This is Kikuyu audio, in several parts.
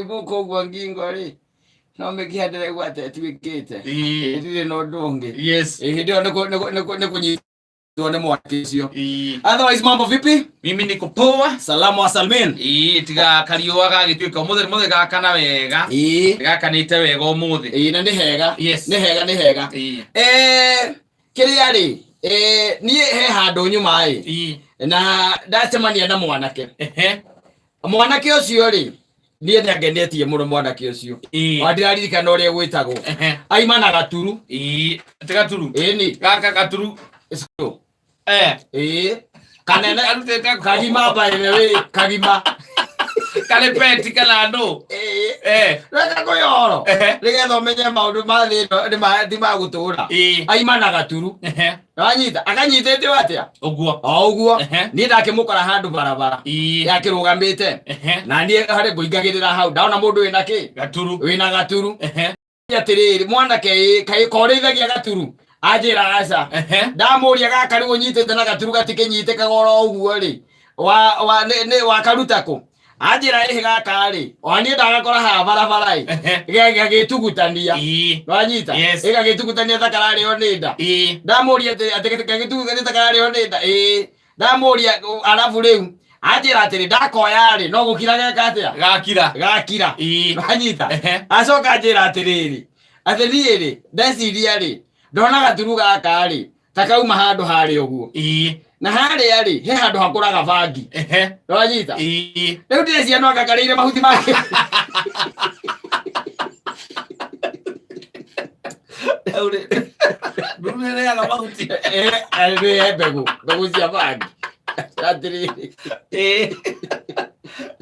Gũkũ ũguo ngingo rĩ, no mĩkiha ndĩraigua atĩ ĩtuĩkĩte. Ĩtirĩ na ũndũ ũngĩ. Ĩ, hĩndĩ ĩyo nĩ kũnyitwo nĩ mwanake ũcio. Otherwise mambo vipi? Mimi niko poa. Salamu wa salmin. Ĩĩ, tiga kariũa gagĩtuĩka ũmũthĩ nĩ mũthĩ gakana wega. Gakanĩte wega ũmũthĩ. Ĩĩ, na nĩ hega. Nĩ hega, nĩ hega. Kĩrĩa rĩ, niĩ he handũ nyuma ĩ, na ndacemania na mwanake. Mwanake ũcio rĩ, niĩ nĩ angenetie mũno mwanake ũcio. Wa ndiraririkana ũrĩa gwĩtagwo. Aima na gaturu. Ĩĩ, ti gaturu. Ĩni. Gaka gaturu. Ĩcũ. Ĩĩ. Kanene. Karutĩte kũ? Kagima by the way, kagima. Karĩ peti kana ndũ? Ĩĩ. Reke ngũyoro. Nĩgetha ũmenye maũndũ ma thĩ ĩno ti ma gũtũra. Aima na gaturu. Wanyita, akanyitĩte o atĩa? Ũguo. O ũguo. Niĩ ndakĩmũkora handũ barabara. Yakĩrũgamĩte. Na niĩ harĩ ngũingagĩrĩra hau. Ndona mũndũ wĩna kĩ? Gaturu. Wĩna gaturu. Atĩrĩrĩ, mwanake ĩ, kaĩ korĩithagia gaturu? Anjĩra aca. Ndamũria gaka rĩu ũnyitĩte na gaturu gatikĩnyitĩkaga oro ũguo rĩ. Wakaruta kũ? Anjĩra ĩhĩ gaka rĩ, ona niĩ ndagakora haha barabara ĩ. Gagĩtugutania. Wanyita? Yes. Ĩ gagĩtugutania ta kararĩo nĩ nda. Ndamũria atĩ gagĩtugutania ta kararĩo nĩ nda. Ĩ. Ndamũria arabu rĩu anjĩra atĩrĩ ndakoya rĩ no gũkira geka atĩa? Gakira. Gakira. Wanyita? Acoka anjĩra atĩrĩrĩ, atĩ niĩ rĩ ndeciria rĩ ndona gaturu gaka rĩ ta kauma handũ harĩa ũguo. Na harĩa rĩ he handũ hakũraga bangi. Wanyita? Rĩu ndĩreciria no anga karĩire mahuti make. Nduru nĩrĩaga mahuti. Nĩ mbegũ, mbegũ cia bangi. Atĩrĩrĩ.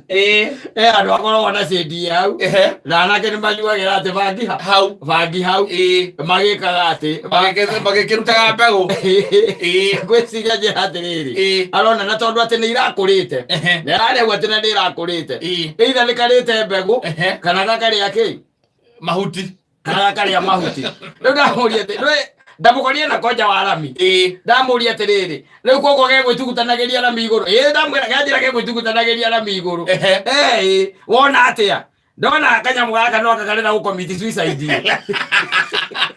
He handũ hakoragwo na cĩndi hau. Na anake nĩ manyuagĩra atĩ bangi hau. Bangi hau. Magĩkaga atĩ. Magĩkĩrutaga mbegũ. Ngwĩciria njĩra atĩrĩrĩ. Arona na tondũ atĩ nĩ irakũrĩte. Nĩ ararĩagwo atĩ na nĩ irakũrĩte. Either nĩ karĩte mbegũ kana gakarĩa kĩ? Mahuti. Kana gakarĩa mahuti. Rĩu ndamũria atĩ, ndũĩ ndamũkorire na konja wa rami. Ndamũria atĩrĩrĩ, rĩu koguo gegwĩtugutanagĩria rami igũrũ. Ĩĩ ndamwĩra genjĩra gegwĩtugutanagĩria rami igũrũ. Ĩĩ, wona atĩa? Ndona kanyamũ gaka no kakarenda gũcommit suicide.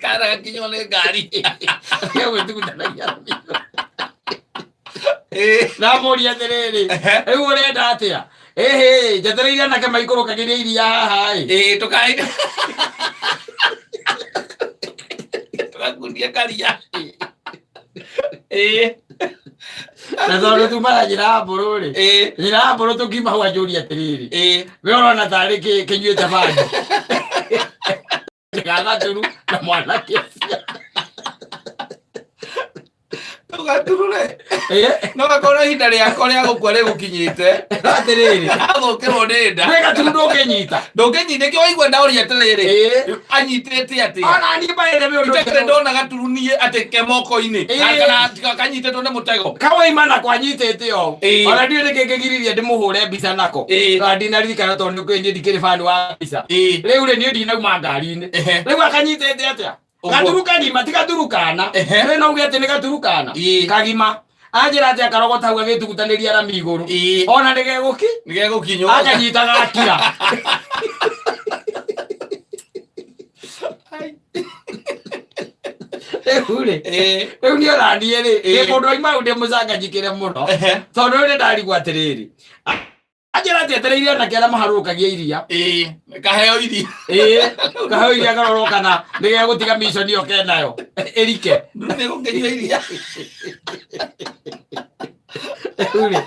Kana gakinywo nĩ ngari. Gegwĩtugutanagia rami igũrũ. Ndamũria atĩrĩrĩ, rĩu ũrenda atĩa? Ĩhĩ, njetereire anake maikũrũkagĩria iria haha ĩ. Ĩĩ, tũkaina. Tũgakundia karia. Ĩĩ. Na tondũ tuma na njĩra ya mbũrũ rĩ. Njĩra ya mbũrũ tũkiuma hau anjũria atĩrĩrĩ. We ũrona tarĩ kĩnyuĩte bangi. Gagaturu na mwanake ũcio. Tũgaturure. No gakorwo ihinda rĩako rĩa gũkua rĩgũkinyĩte. Atĩrĩrĩ. Athũkĩrwo nĩ nda. Nĩ gaturu ndũngĩnyita. Ndũngĩnyita nĩkĩo waigua ndaũria atĩrĩrĩ. Anyitĩte atĩa? Ona niĩ mbaĩre nĩ ũndũ. Itakĩrĩ ndona gaturu niĩ atĩ ke moko-inĩ. Kana kanyitĩtwo nĩ mũtego. Kawaima nako anyitĩte o. Ona ndiũĩ nĩkĩ kĩgiririe ndĩmũhũre mbica nako. Na ndinaririkana tondũ nĩ niĩ ndikĩrĩ fan wa mbica. Rĩu rĩ niĩ ndinauma ngari-inĩ. Rĩu akanyitĩte atĩa? Gaturu kagima ti gaturu kana. Rĩu no uge atĩ nĩ gaturu kana. Kagima. Anjĩra atĩ akarogota hau agĩtugutanĩria rami igũrũ. Ona nĩ gegũki? Nĩ gegũkinywo. Akanyita gakira. Rĩu rĩ, rĩu niĩ ona niĩ rĩ, ndĩ mũndũ waima hau ndĩ mũcanganyikĩre mũno. Tondũ rĩu nĩ ndarigwo atĩrĩrĩ. Anjĩra atĩ etereire anake arĩa maharũrũkagia iria. Kaheo iria. Kaheo iria karorwo kana nĩ gegũtiga mission ĩyo kenayo. Ĩrike. Nĩ gũkĩnyua iria. Rĩu rĩ,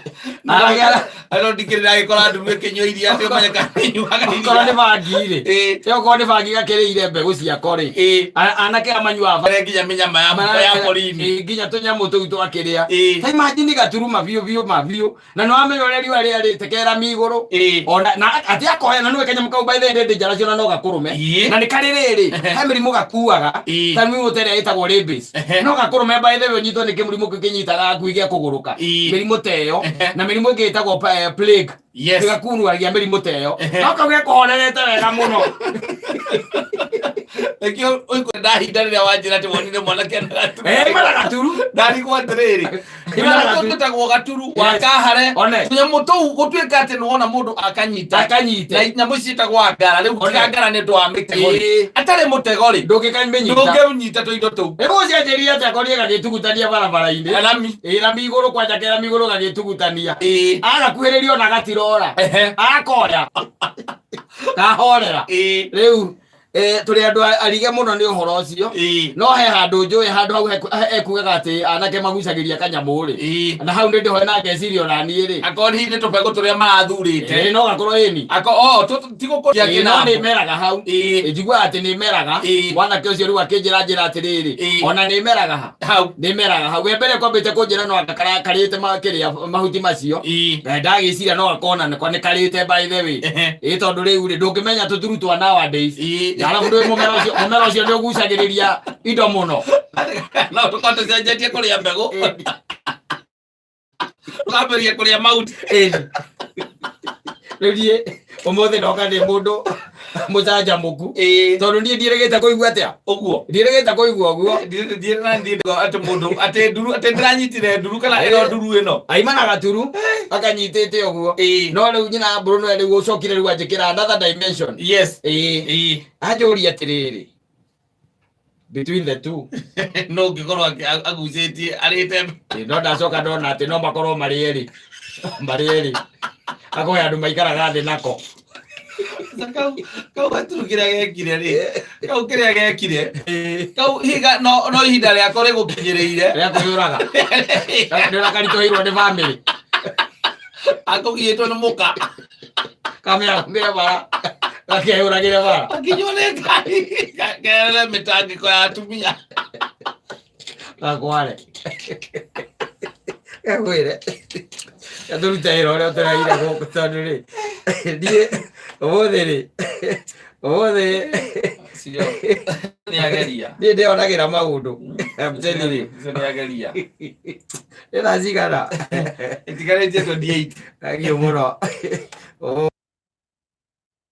anake arĩa Ano ndikĩrĩ ndagĩkora nduru ĩkĩnyua iria atĩ ũmenye kana ĩnyuaga iria. Okorwo nĩ bangi rĩ. Okorwo nĩ bangi gakĩrĩire mbegũ ciako rĩ. Anake aya manyuaga Marĩa nginya mĩnyama ya boriini. Nginya tũnyamũ tũu twakĩrĩa. Ta imagine gaturuma biũ biũ ma biũ. Na nĩ wamenya ũrĩa riũa rĩarĩte kerami igũrũ. Ona na atĩ akoya na nĩwe kanyamũ kau by the way ndĩ njara na no gakũrũme. Na nĩ karĩ rĩrĩ, he mĩrimũ gakuaga. Ta mĩrimũ ta ĩrĩa ĩtagwo rabies. No gakũrũme by the way ũnyitwo nĩ kĩmũrimũ kĩu kĩnyitaga ngui gĩa kũgũrũka. Mĩrimũ ta ĩyo. Na mĩrimũ ĩngĩ ĩtagwo plague. Gakuruagia mĩrimũ ta ĩyo. No kau gekũhorerete wega mũno. Nĩkĩo ũikũ ndahinda rĩrĩa wanjĩra atĩ wonire mwanake na gaturu. Eh, mara gaturu. Ndarigwo atĩrĩrĩ. Imara Tũnyamũ tũu gaturu. twĩtagwo gaturu Yes. wa kahare. One. Tũnyamũ tũu gũtuĩka atĩ nĩwona mũndũ akanyita. Akanyite. Na nyamũ ici ciĩtagwo angara. Rĩu One. tiga angara nĩ ũndũ wa mĩtego rĩ. Ĩĩ. Atarĩ mũtego rĩ. Ndũngĩkamĩnyita. Ndũngĩnyita tũindo tũu. Ĩgũcenjeria atĩa korie gagĩtugutania barabara-inĩ. Rami. Ĩ rami igũrũ kwanja ke rami igũrũ gagĩtugutania. Ĩĩ. Agakuhĩrĩria ona gatirora. Ehe. Akoya. Kahorera. Ĩĩ. Rĩu tũrĩ andũ arige mũno nĩ ũhoro ũcio. Ĩĩ. No he handũ njũĩ handũ hau ekugaga atĩ anake magucagĩria kanyamũ rĩ. Ĩĩ. Na hau nĩ ndĩhoe na ngeciria ona niĩ rĩ. Akorwo hihi nĩ tũbegũ tũrĩa marathurĩte. Ĩ no gakorwo ĩni. Ako oh ti gũkũria Ĩ, no kĩnambo. nĩ meraga hau. Ĩĩ. Njiguaga atĩ nĩ meraga. Ĩĩ. Mwanake ũcio rĩu akĩnjĩra njĩra atĩrĩrĩ. Ĩĩ. Ona nĩ meraga ha. Hau. Nĩ meraga hau. We mbere kwambĩte kũnjĩra no anga karĩte kĩrĩa mahuti macio. Ĩĩ. Na ndagĩciria no akona nĩ nĩ karĩte by the way. Ehe. Ĩ tondũ rĩu rĩ ndũngĩmenya tũturu twa nowadays. Ĩĩ. Na arabu ndũĩ mũmera ũcio mũmera ũcio nĩ ũgucagĩrĩria indo mũno. No tũkorwo tũcenjetie kũrĩa mbegũ. Tũkambĩrĩria kũrĩa mahuti. Ĩni. Rĩu niĩ ũmũthĩ ndoka ndĩ mũndũ mũcanjamũku. Ĩĩ. Tondũ niĩ ndiĩrĩgĩte kũigua atĩa? Ũguo. Ndiĩrĩgĩte kũigua ũguo. Ndiĩ na ndiĩ atĩ mũndũ atĩ nduru atĩ ndĩranyitire nduru kana ĩno nduru ĩno. Aima na gaturu akanyitĩte ũguo. Ĩĩ. No rĩu nyina Bruno rĩu ũcokire rĩu anjĩkĩra another dimension. Yes. Ĩĩ. Ĩĩ. Anjũria atĩrĩrĩ. Between the two. No ũngĩkorwo agucĩtie arĩte Ĩĩ, no ndacoka ndona atĩ no makorwo marĩ erĩ. Marĩ erĩ. Akohe andũ maikaraga thĩ nako. Kau kau gaturu kĩrĩa gekire rĩ kau kĩrĩa gekire kau higa no no ihinda rĩako rĩgũkinyĩrĩire Rĩa kwĩyũraga. Nĩ ũrakaritũhĩirwo nĩ bamĩrĩ. Akũgiĩtwo nĩ mũka. Kamĩra bara. Gakeyũragĩre bara. Akinywo nĩ ngari kerere mĩtangĩko ya atumia. Gakware. Gakwĩre. Gatũrute wĩra ũrĩa ũtũraire gũkũ tondũ rĩ. Niĩ ũmũthĩ rĩ. Ũmũthĩ Cio nĩageria. niĩ ndĩonagĩra maũndũ. I'm telling you. Cio nĩageria. Nĩ thaa cigana? Itigarĩtie 28. Thank you mũno.